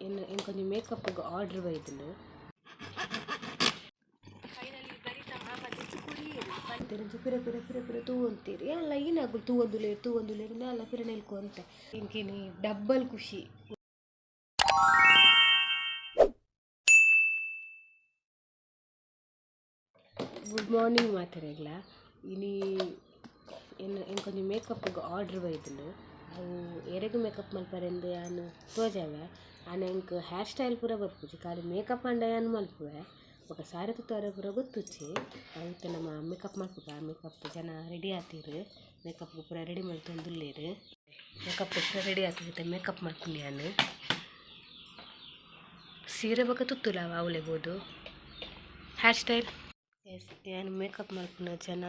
ಎನ್ನ ಎಂಕೊಂಜಿ ಮೇಕಪ್ಗ್ ಆರ್ಡರ್ ಬೈದ್ಂಡ್. ಫೈನಲಿ ಬರಿತ ಮಾಮ ದೆತ್ತ್ ಕೊರಿಯೆರ್. ಪಂತೆರ್ ಪಿರ ಪಿರ ಪಿರ ಪಿರ ತೂವೊಂತೆರ್ ಯಾನ್ಲ ಈನಕುಲು ತೂವೊಂದುಲ್ಲೆರ್ ತೂವೊಂದುಲ್ಲೆರ್ ಯಾನ್ಲ ಪಿರ ನೆಲ್ಕೊಂತೆ ಎಂಕಿನಿ ಡಬ್ಬಲ್ ಖುಷಿ. ಗುಡ್ ಮಾರ್ನಿಂಗ್ ಮಾತೆರೆಗ್ಲ. ಇನಿ ಎನ್ನ ಎಂಕೊಂಜಿ ಮೇಕಪ್ಗ್ ಆರ್ಡರ್ ಬೈದ್ಂಡ್. ಅವು ಎರೆಗ್ ಮೇಕಪ್ ಮಲ್ಪರೆಂದ್ ಯಾನ್ ತೋಜಾವೆ. ಆಂಡ ಎಂಕ್ ಹೇರ್ ಸ್ಟೈಲ್ ಪೂರ ಬರ್ಪುಜಿ, ಖಾಲಿ ಮೇಕಪ್ ಆಂಡ ಯಾನ್ ಮಲ್ಪುವೆ. ಬೊಕ ಸಾರಿ ತುತ್ತುವರೆ ಪೂರ ಗೊತ್ತುಜ್ಜಿ. ಅವು ಇತ್ತೆ ನಮ ಮೇಕಪ್ ಮಲ್ಪುಗ. ಮೇಕಪ್ ಜನ ರೆಡಿ ಆತೆರ್, ಮೇಕಪ್ ಪೂರ ರೆಡಿ ಮಲ್ತೊಂದುಲ್ಲೆರ್. ಮೇಕಪ್ ಪೂರ ರೆಡಿ ಆತೆರ್, ಇತ್ತೆ ಮೇಕಪ್ ಮಲ್ಪುನಿ ಯಾನ್. ಸೀರೆ ಬೊಕ ತುತ್ತುಲವ ಅವ್ಲೆ ಬೋದು ಹೇರ್ ಸ್ಟೈಲ್. ಎಸ್, ಯಾನ್ ಮೇಕಪ್ ಮಲ್ಪುನ ಜನ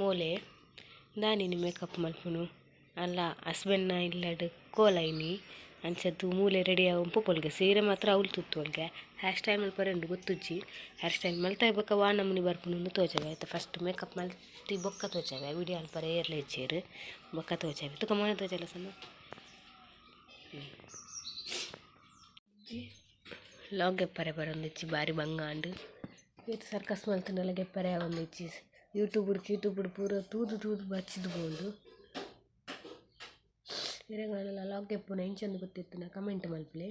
ಮೋಲೆ ದಾನಿನಿ ಮೇಕಪ್ ಮಲ್ಪುನು ಅಲ್ಲ ಹಸ್ಬೆಂಡ್ನ ಇಲ್ಲಡ್ ಕೋಲ ಇನಿ ಅಂಚದ್ದು ಮೂಲೆ ರೆಡಿ ಆವು ಪೊಲ್ಗೆ ಸೀರೆ ಮಾತ್ರ ಅವ್ಲು ತುತ್ತುವಲ್ಗೆ. ಹೇರ್ ಸ್ಟೈಲ್ ಮಲ್ಪರೆ ಉಂಡು ಗೊತ್ತುಜ್ಜಿ. ಹೇರ್ ಸ್ಟೈಲ್ ಮಲ್ತಾಯಿ ಬೊಕ್ಕ ವಾ ನಮೂನಿ ಬರ್ಪುನು ತೋಜವೆ. ಆಯ್ತ ಫಸ್ಟ್ ಮೇಕಪ್ ಮಲ್ತಿ ಬೊಕ್ಕ ತೋಜವೆ. ವಿಡಿಯೋ ಅಲ್ಪರೆ ಏರ್ಲ ಇಜ್ಜೆರ್, ಬೊಕ್ಕ ತೋಜವೆ. ತುಕ ಮೋನೆ ತೋಜಲ್ಲ ಸಮ ಲಾಗ್ ಗೆಪ್ಪರೆ ಬರೊಂದಿಜ್ಜಿ ಬಾರಿ ಬಂಗ ಆಂಡ್. ಏತ್ ಸರ್ಕಸ್ ಮಲ್ತ್ಂಡಲ ಗೆಪ್ಪರೆ ಆವೊಂದಿಜ್ಜಿ. ಯೂಟ್ಯೂಬ್ ಯೂಟ್ಯೂಬ್ ಪೂರ ತೂದು ತೂದು ಬಚ್ಚಿದ್ ಪೋಂಡು. ಇರೆಗ್ಲಾ ಲಾಗ್ ಗೆಪ್ಪುನ ಎಂಚಂದ್ ಗೊತ್ತಿತ್ತುಂಡ ಕಮೆಂಟ್ ಮಲ್ಪುಲೆ.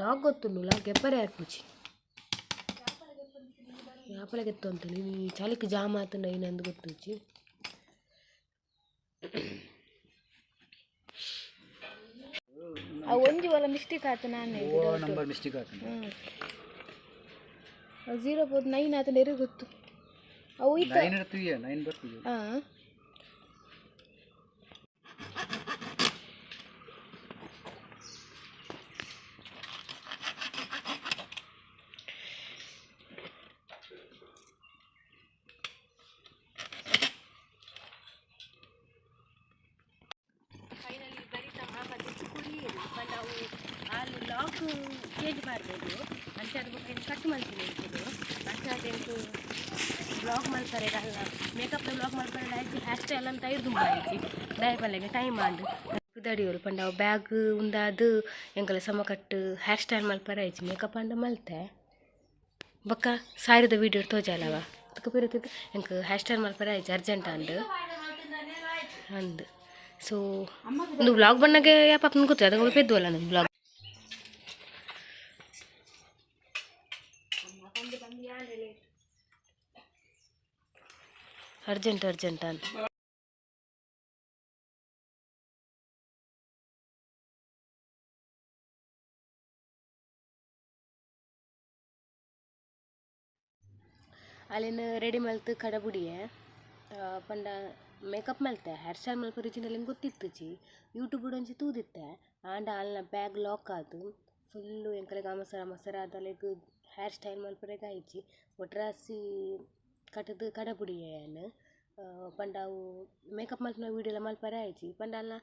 ಲಾಗ್ ಗೊತ್ತುಂಡು, ಲಾಗ್ ಗೆಪ್ಪರೆ ಆಪುಜಿ. ಯಾಪಲ ಗೆತ್ತೊಂತುಂಡು ಈ ಚಳಿಕ್ ಜಾಮ್ ಆತುಂಡ ಐನಂದ್ ಗೊತ್ತುಜ್ಜಿ. ಅವು ಒಂಜಿ ಒಲ ಮಿಸ್ಟೇಕ್ ಆತು ನಾನೇ. Number mistake ಆತುಂಡು. 0.9 ಆತಂಡ ಎರು ಗೊತ್ತು ಅವು ಇತ್ತ. ನೈನ್ ಇಡ್ತೀಯ, ನೈನ್ ಬರ್ತೀಯ. ಹಾಂ. ಫೈನಲಿ ಬರಿತ ಮಾಮ ದೆತ್ತ್ ಕೊರಿಯೆರ್. ಪಂಡ ಅವು ಆಲ್ ಲಾಕ್ ಚೇಂಜ್ ಮಾಡ್ಬೋದು ಅಂಚಾದ್ ಬೊಕ ಕಟ್ ಮಲ್ತಿನಿ ಎಂಕುಲು. ಅಂಚಾದ್ ಎಂಕ್ ವ್ಲಾಗ್ ಮಲ್ಪರೆ ಅಲ್ಲ, ಮೇಕಪ್ ವ್ಲಾಗ್ ಮಲ್ಪರೆ ಆಯ್ತು. ಹೇರ್ ಸ್ಟೈಲ್ ಅಂತ ಐರ್ದು ಆಯ್ತು. ದಾಯೆ ಪಲ್ಲೆಗೆ ಟೈಮ್ ಆಂಡ್ ಪಿದಡಿಯೋಲು ಪಂಡ ಅವು ಬ್ಯಾಗ್ ಉಂದಾದ್ ಎಂಕಲೆ ಸಮಕಟ್ಟು ಹೇರ್ ಸ್ಟೈಲ್ ಮಲ್ಪರೆ ಆಯ್ತು. ಮೇಕಪ್ ಆಂಡ ಮಲ್ತೆ, ಬೊಕ್ಕ ಸಾರಿದ ವೀಡಿಯೋ ತೋಜಾಲವ ತುಕ ಪಿರ ತುಕ. ಎಂಕ್ ಹೇರ್ ಸ್ಟೈಲ್ ಮಲ್ಪರೆ ಆಯ್ತು, ಅರ್ಜೆಂಟ್ ಆಂಡ್ ಅಂದ್. ಸೊ ಒಂದು ವ್ಲಾಗ್ ಬಣ್ಣಗೆ ಯಾಪ ಗೊತ್ತು ಅದಕ್ಕೆ ಪೆದ್ದುವಲ್ಲ ನನ್ನ ವ್ಲಾಗ್. ಅರ್ಜೆಂಟ್ ಅರ್ಜೆಂಟ್ ಅಂತ. ಅಲ್ಲಿನ ರೆಡಿ ಮಲ್ತ್ ಕಡಬುಡಿಯೆ. ಪಂಡ ಮೇಕಪ್ ಮಲ್ತೆ, ಹೇರ್ ಸ್ಟೈಲ್ ಮಲ್ಪ ಒರಿಜಿನಲ್ ಗೊತ್ತಿತ್ತುಜಿ. ಯೂಟ್ಯೂಬ್ ಒಂಜಿ ತೂದಿತ್ತೆ. ಆಂಡ ಅಲ್ನ ಬ್ಯಾಗ್ ಲಾಕ್ ಆದ್ ಫುಲ್ಲು ಎಂಕಲೆಗ್ ಅಮಸರ ಅಮಸರ ಆದ್ ಅಲೆಗ್ ಹೇರ್ ಸ್ಟೈಲ್ ಮಲ್ಪರೆಗ್ ಆಯ್ಜಿ. ಒಟ್ರಾಸಿ ಕಟ್ದ್ ಕಡಬುಡಿಯೆ ಯಾನ್. ಪಂಡ ಅವು ಮೇಕಪ್ ಮಲ್ಪುನ ವೀಡಿಯೋಲ ಮಲ್ಪರೆ ಆಯ್ಜಿ. ಪಂಡ ಅಲ್ನ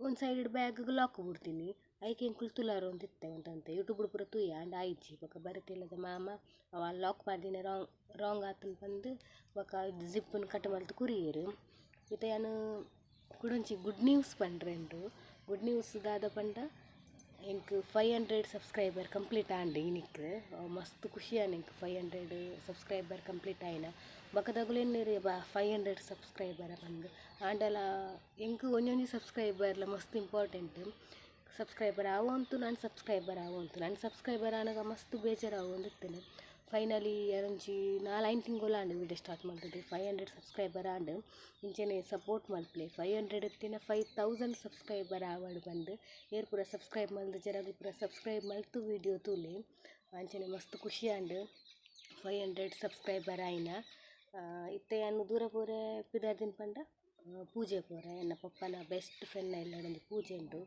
ಒಂಜಿ ಸೈಡ್ ಬ್ಯಾಗ್ ಲಾಕ್ ಬುಡ್ತೀನಿ, ಐಕ್ ಎಂಕುಲು ತುಲಾರ ಒಂತಿತ್ತೆ ಒಂತಂತೆ ಯೂಟ್ಯೂಬ್ ಪೂರ ತೂಯ, ಆಂಡ ಆಯ್ಜಿ. ಬೊಕ ಬರತಿಲ್ಲದ ಮಾಮ ಅವ ಲಾಕ್ ಪಾಡ್ದಿನ ರಾಂಗ್ ರಾಂಗ್ ಆತುಂಡು ಪಂದ್ ಬೊಕ ಜಿಪ್ಪುನು ಕಟ್ ಮಲ್ತ್ ಕೊರಿಯೆರ್. ಇತ್ತೆ ಯಾನ್ ಕುಡೊಂಜಿ ಗುಡ್ ನ್ಯೂಸ್ ಪಂಡ್ರೆ ಉಂಡು. ಗುಡ್ ನ್ಯೂಸ್ ದಾದ ಪಂಡ ಎಂಕ್ 500 ಸಬ್ಸ್ಕ್ರೈಬರ್ ಕಂಪ್ಲೀಟ್ ಆಂಡ್ ಇನಿಕ್. ಮಸ್ತ್ ಖುಷಿ ಆಂಡ್ ಎಂಕ್ 500 ಸಬ್ಸ್ಕ್ರೈಬರ್ ಕಂಪ್ಲೀಟ್ ಆಯಿನ. ಬೊಕದಗುಲು ಎನ್ನೆರ್ ಬಾ 500 ಸಬ್ಸ್ಕ್ರೈಬರ್ ಪಂದ್. ಆಂಡಲ ಎಂಕ್ ಒಂಜೊಂಜಿ ಸಬ್ಸ್ಕ್ರೈಬರ್ಲ ಮಸ್ತ್ ಇಂಪಾರ್ಟೆಂಟ್. ಸಬ್ಸ್ಕ್ರೈಬರ್ ಆವೊಂತು ನನ್ ಸಬ್ಸ್ಕ್ರೈಬರ್ ಆವೊಂತು ನನ್ ಸಬ್ಸ್ಕ್ರೈಬರ್ ಆನಗ ಮಸ್ತ್ ಬೇಜಾರು ಆವೊಂದಿತ್ತುಂಡು. ಫೈನಲಿ ಯಾನೊಂಜಿ 4-5 ತಿಂಗೊಲು ಆಂಡ್ ವೀಡಿಯೋ ಸ್ಟಾರ್ಟ್ ಮಲ್ತುದು, 500 ಸಬ್ಸ್ಕ್ರೈಬರ್ ಆಂಡ್. ಇಂಚನೆ ಸಪೋರ್ಟ್ ಮಲ್ಪುಲೆ. 500 ಇತ್ತಿನ 5000 ಸಬ್ಸ್ಕ್ರೈಬರ್ ಆವಡ್ ಪಂದ್. ಏರ್ ಪೂರ ಸಬ್ಸ್ಕ್ರೈಬ್ ಮಲ್ದಿಜೆರ್ ಅಗುಲು ಪೂರ ಸಬ್ಸ್ಕ್ರೈಬ್ ಮಲ್ತು ವೀಡಿಯೋ ತೂಲೆ. ಅಂಚನೆ ಮಸ್ತ್ ಖುಷಿ ಆಂಡ್ 500 ಸಬ್ಸ್ಕ್ರೈಬರ್ ಆಯಿನ. ಇತ್ತೆ ಯಾನ್ ದೂರ ಪೋರೆ ಪಿದಾರ್ದಿನ ಪಂಡ ಪೂಜೆ ಪೋರೆ. ಎನ್ನ ಪಪ್ಪನ ಬೆಸ್ಟ್ ಫ್ರೆಂಡ್ನ ಇಲ್ಲಡ್ ಒಂಜಿ ಪೂಜೆ ಉಂಡು.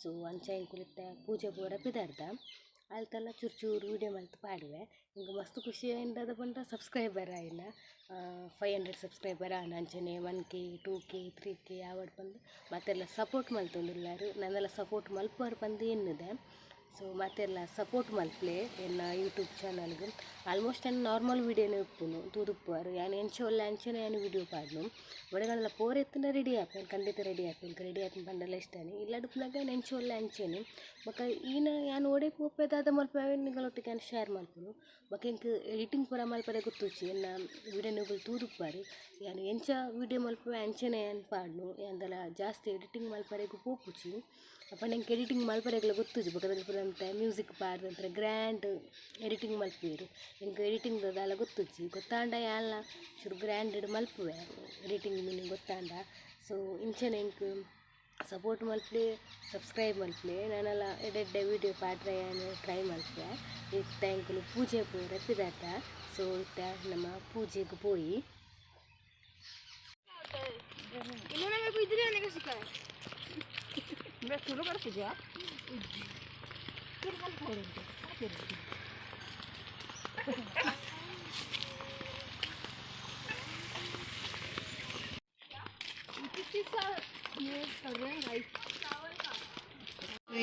ಸೊ ಅಂಚ ಎಂಕುಲು ಇತ್ತೆ ಪೂಜೆ ಪೋರೆ ಪಿದಾರ್ದ. ಅಲ್ತೆಲ್ಲ ಚೂರು ಚೂರು ವೀಡಿಯೋ ಮಲ್ತ್ ಪಾಡುವೆ. ಎಂಕ್ ಮಸ್ತ್ ಖುಷಿ ಆಯಿನ ದಾದ ಪಂಡ ಸಬ್ಸ್ಕ್ರೈಬರ್ ಆಯಿನ, 500 ಸಬ್ಸ್ಕ್ರೈಬರ್ ಆಂಡ್. ಅಂಚನೆ 1K 2K 3K ಆವಡ್ ಪಂದ್ ಮಾತೆರ್ಲ ಸಪೋರ್ಟ್ ಮಲ್ತೊಂದುಲ್ಲೆರ್. ನನಲ ಸಪೋರ್ಟ್ ಮಲ್ಪುವರ್ ಪಂದ್ ಎನ್ನುದೆ. ಸೊ ಮಾತೆರ್ಲ ಸಪೋರ್ಟ್ ಮಲ್ಪುಲೆ ಎನ್ನ ಯೂಟ್ಯೂಬ್ ಚಾನಲ್ಗ್. ಆಲ್ಮೋಸ್ಟ್ ಯಾನ್ ನಾರ್ಮಲ್ ವೀಡಿಯೋನೇ ಉಪ್ಪುನು ತೂದುಪ್ಪುವರ್. ಯಾನ್ ಎಂಚ ಉಲ್ಲೆ ಅಂಚನೆ ಯಾನ್ ವೀಡಿಯೋ ಪಾಡ್ನು. ಒಡೆಗಂಡಲ ಪೋರೆ ಇತ್ತ್ಂಡ ರೆಡಿ ಆಪೆ, ಖಂಡಿತ ರೆಡಿ ಆಪೆ. ಎಂಕ್ ರೆಡಿ ಆಪುನ ಪಂಡಲ ಇಷ್ಟನೇ. ಇಲ್ಲಡ್ ಉಪ್ಪುನಗ ಯಾನ್ ಎಂಚ ಉಲ್ಲೆ ಅಂಚನೆ. ಬೊಕ ಈನ ಯಾನ್ ಒಡೆ ಪೋಪೆ ದಾದ ಮಲ್ಪೆ ಅವೆನ್ ನಿಕಲೊಟ್ಟಿಗೆ ಯಾನ್ ಶೇರ್ ಮಲ್ಪುನು. ಬೊಕ ಎಂಕ್ ಎಡಿಟಿಂಗ್ ಪೂರ ಮಲ್ಪರೆ ಗೊತ್ತುಜ್ಜಿ. ಎನ್ನ ವೀಡಿಯೋ ನಿಕುಲು ತೂದುಪ್ಪರ್. ಯಾನ್ ಎಂಚ ವೀಡಿಯೋ ಮಲ್ಪುವೆ ಅಂಚನೆ ಯಾನ್ ಪಾಡ್ನು. ಯಾನ್ ದಾಲ ಜಾಸ್ತಿ ಎಡಿಟಿಂಗ್ ಮಲ್ಪರೆಗ್ ಪೋಪುಜಿ. ಪಂಡ ಎಂಕ್ ಎಡಿಟಿಂಗ್ ಮಲ್ಪರೆಗ್ಲ ಗೊತ್ತುಜ್ಜಿ. ಬೊಕ ಪೂರ ಒಂತೆ ಮ್ಯೂಸಿಕ್ ಪಾಡ್ದ್ ಒಂಥರ ಗ್ರ್ಯಾಂಡ್ ಎಡಿಟಿಂಗ್ ಮಲ್ಪುವೆರ್. ಎಂಕ್ ಎಡಿಟಿಂಗ್ ದಾಲ ಗೊತ್ತುಜ್ಜಿ. ಗೊತ್ತಾಂಡ ಯಾನ್ಲ ಚೂರು ಗ್ರ್ಯಾಂಡ್ ಮಲ್ಪುವೆ ಎಡಿಟಿಂಗ್ ಮೀನಿಂಗ್ ಗೊತ್ತಾಂಡ. ಸೊ ಇಂಚನೆ ಎಂಕ್ ಸಪೋರ್ಟ್ ಮಲ್ಪುಲೆ, ಸಬ್ಸ್ಕ್ರೈಬ್ ಮಲ್ಪುಲೆ. ನಾನೆಲ್ಲ ಎಡ್ಡೆ ಎಡ್ಡೆ ವೀಡಿಯೋ ಪಾಡ್ರೆ ಯಾನ್ ಟ್ರೈ ಮಲ್ಪುವೆ. ಇತ್ತೆ ಎಂಕುಲು ಪೂಜೆ ಪೋರೆ ಪಿದಡ್ದ. ಸೊ ಇತ್ತೆ ನಮ ಪೂಜೆಗ್ ಪೋಯಿ.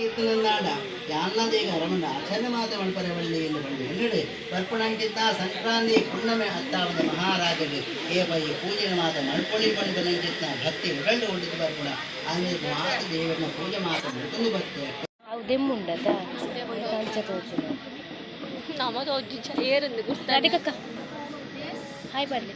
ಇತ್ತನಂದಾಂಡ ಯಾನ್ನದೇಗ ರಮಣ ಆಚರಣೆ ಮಾತ ಮಲ್ಪರೆ ಬಳ್ಳಿ ಎಂದು ಬಂದು ಎನ್ನಡೆ ಬರ್ಪಣಂಕಿತ ಸಂಕ್ರಾಂತಿ ಪುಣ್ಣಮೆ ಅತ್ತಾವದ ಮಹಾರಾಜಗೆ ಏಪ ಈ ಪೂಜೆ ಮಾತ ಮಲ್ಪೊಳಿ ಪಂಡನಂಕಿತ ಭಕ್ತಿ ಉಡಂಡು ಹೊಂದಿದ್ದು ಬರ್ಪಣ ಅಂದ್ರೆ ಮಾತ ದೇವರನ್ನ ಪೂಜೆ ಮಾತ ಮಲ್ಕೊಂಡು ಬರ್ತೇವೆ. ಅವು ದೆಮ್ಮುಂಡತ ಅಂಚ ತೋಜುನು. ನಮ ತೋಜು ಏರಂದು ಗುರ್ತ. ರಾಧಿಕಕ್ಕ, ಹಾಯ್ ಬರ್ಲಿ.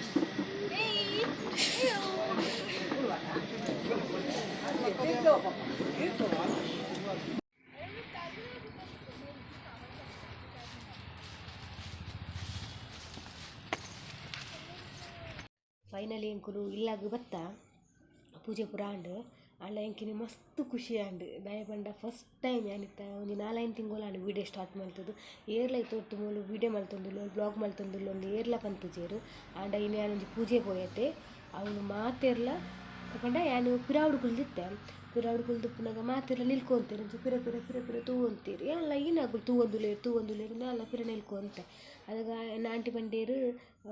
ಫೈನಲಿ ಎಂಕುಲು ಇಲ್ಲಾಗ ಬತ್ತ. ಪೂಜೆ ಪೂರ ಆಂಡ್. ಆಂಡ ಎಂಕಿನಿ ಮಸ್ತ್ ಖುಷಿ ಆಂಡ್. ದಾಯೆ ಪಂಡ ಫಸ್ಟ್ ಟೈಮ್ ಯಾನಿತ್ತ ಒಂಜಿ ನಾಲೈನ್ ತಿಂಗೊಲು ಆಂಡ್ ವೀಡಿಯೋ ಸ್ಟಾರ್ಟ್ ಮಲ್ತುದು. ಏರ್ಲ ಇತ್ತೆ ಮೂಲು ವೀಡಿಯೋ ಮಲ್ತೊಂದುಲ್ಲೊ, ಬ್ಲಾಗ್ ಮಲ್ತೊಂದುಲ್ಲೊ ಅಂದ್ ಏರ್ಲ ಪಂತುಜೆರ್. ಆಂಡ ಇನಿ ಯಾನ್ ಒಂಜಿ ಪೂಜೆ ಪೋಯೆತೆ, ಅವ್ಲು ಮಾತೆರ್ಲ ಪಂಡ ಯಾನ್ ಪಿರಾವುಡು ಕುಲ್ದಿತ್ತೆ. ಪಿರಾವುಡು ಕುಲ್ದುಪ್ಪುನಗ ಮಾತೆರ್ಲ ನಿಲ್ಕೊಂತೆರ್. ಒಂಜಿ ಪಿರ ಪಿರ ಪಿರ ಪಿರ ತೂವೊಂತೆರ್. ಯಾನ್ಲ ಈನಾಕುಲು ತೂವೊಂದುಲ್ಲೆರ್ ತೂವೊಂದುಲ್ಲೆರ್, ಯಾನ್ಲ ಪಿರ ನಿಲ್ಕೊಂತೆ. ಅದಗ ಎನ್ನ ಆಂಟಿ ಪಂಡೆರ್,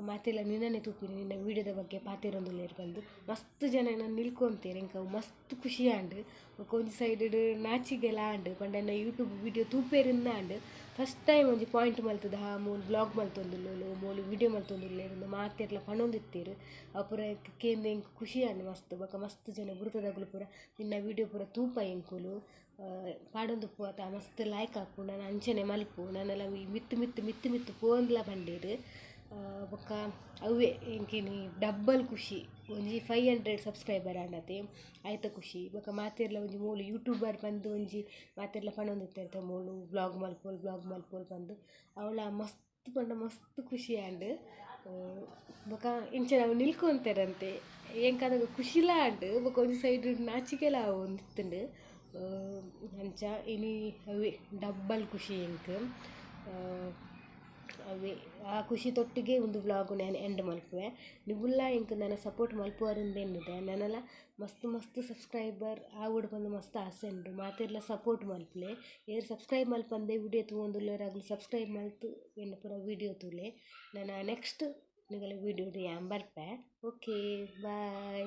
ಮಾತೆರ್ಲ ನಿನ್ನನೆ ತೂಪಿನಿ, ನಿನ್ನ ವೀಡಿಯೋದ ಬಗ್ಗೆ ಪಾತೆರೊಂದುಲ್ಲೆರ್ ಪಂದ್. ಮಸ್ತ್ ಜನ ಎನನ್ ನಿಲ್ಕೊಂತೆರ್. ಎಂಕ್ ಅವು ಮಸ್ತ್ ಖುಷಿ ಆಂಡ್. ಬೊಕ ಒಂಜಿ ಸೈಡ್ ನಾಚಿಗೆಲ ಆಂಡ್. ಪಂಡ ಎನ್ನ ಯೂಟ್ಯೂಬ್ ವೀಡಿಯೋ ತೂಪೆರಿಂದ್ ಆಂಡ್. ಫಸ್ಟ್ ಟೈಮ್ ಒಂಜಿ ಪಾಯಿಂಟ್ ಮಲ್ತುದು, ಹಾ ಮೂಲು ಬ್ಲಾಗ್ ಮಲ್ತೊಂದುಲ್ಲೊಲು, ಮೂಲು ವೀಡಿಯೋ ಮಲ್ತೊಂದುಲ್ಲೆರ್ ಇಂದ್ ಮಾತೆರ್ಲ ಪನೊಂದಿತ್ತೆರ್. ಅವು ಪೂರ ಕೇಂದ್ ಎಂಕ್ ಖುಷಿ ಆಂಡ್ ಮಸ್ತ್. ಬೊಕ ಮಸ್ತ್ ಜನ ಗುರ್ತದಕುಲು ಪೂರ ನಿನ್ನ ವೀಡಿಯೋ ಪೂರ ತೂಪ, ಎಂಕುಲು ಪಾಡೊಂದುಪ್ಪುವ ಅತ, ಮಸ್ತ್ ಲಾಯ್ಕ್ ಆಪುಂಡು, ನನ ಅಂಚನೆ ಮಲ್ಪು, ನನಲ ಮಿತ್ತ್ ಮಿತ್ತ್ ಮಿತ್ತ್ ಮಿತ್ತ್ ಪೋಂದ್ಲ ಪಂಡೆರ್. ಬೊಕ್ಕ ಅವ್ವೆ ಎಂಕಿನಿ ಡಬ್ಬಲ್ ಖುಷಿ. ಒಂಜಿ 500 ಸಬ್ಸ್ಕ್ರೈಬರ್ ಆಂಡತೆ, ಐತ ಖುಷಿ. ಬೊಕ ಮಾತೆರ್ಲ ಒಂಜಿ ಮೂಲು ಯೂಟ್ಯೂಬರ್ ಪಂದ್ ಒಂಜಿ ಮಾತೆರ್ಲ ಪನೊಂದಿತ್ತೆರ್, ಮೂಲು ಬ್ಲಾಗ್ ಮಲ್ಪೊಲು, ಬ್ಲಾಗ್ ಮಲ್ಪೊಲು ಪಂದ್. ಅವ್ಲ ಮಸ್ತ್ ಪಂಡ ಮಸ್ತ್ ಖುಷಿ ಆಂಡ್. ಬೊಕ ಇಂಚ ಅವು ನಿಲ್ಕೊಂತೆರಂತೆ. ಎಂಕ್ ಅದಗ ಖುಷಿಲ ಆಂಡ್, ಬೊಕ ಒಂಜಿ ಸೈಡ್ ನಾಚಿಕೆಲ ಆವೊಂದಿತ್ತುಂಡು. ಅಂಚ ಇನಿ ಅವೇ ಡಬ್ಬಲ್ ಖುಷಿ ಎಂಕ್. ಅವೇ ಆ ಖುಷಿ ತೊಟ್ಟಿಗೆ ಒಂದು ವ್ಲಾಗ್ ಯಾನ್ ಎಂಡ್ ಮಲ್ಪುವೆ. ನಿಗುಲ್ಲ ಎಂಕ್ ನನ ಸಪೋರ್ಟ್ ಮಲ್ಪುವರುಂದು ಎನ್ನುದೆ. ನನಲ ಮಸ್ತ್ ಮಸ್ತ್ ಸಬ್ಸ್ಕ್ರೈಬರ್ ಆವೊಡು ಪಂದ್ ಮಸ್ತ್ ಆಸೆ ಉಂಡು. ಮಾತೆರ್ಲ ಸಪೋರ್ಟ್ ಮಲ್ಪುಲೆ. ಏರ್ ಸಬ್ಸ್ಕ್ರೈಬ್ ಮಲ್ಪಂದೆ ವಿಡಿಯೋ ತೂವೊಂದುಲ್ಲೆರ್, ಅಗುಲು ಸಬ್ಸ್ಕ್ರೈಬ್ ಮಲ್ತ್ ಎನ್ನ ಪೂರ ವಿಡಿಯೋ ತೂಲೆ. ನನ ನೆಕ್ಸ್ಟ್ ನಿಗಲ ವಿಡಿಯೋಡು ಯಾನ್ ಬರ್ಪೆ. Okay, bye.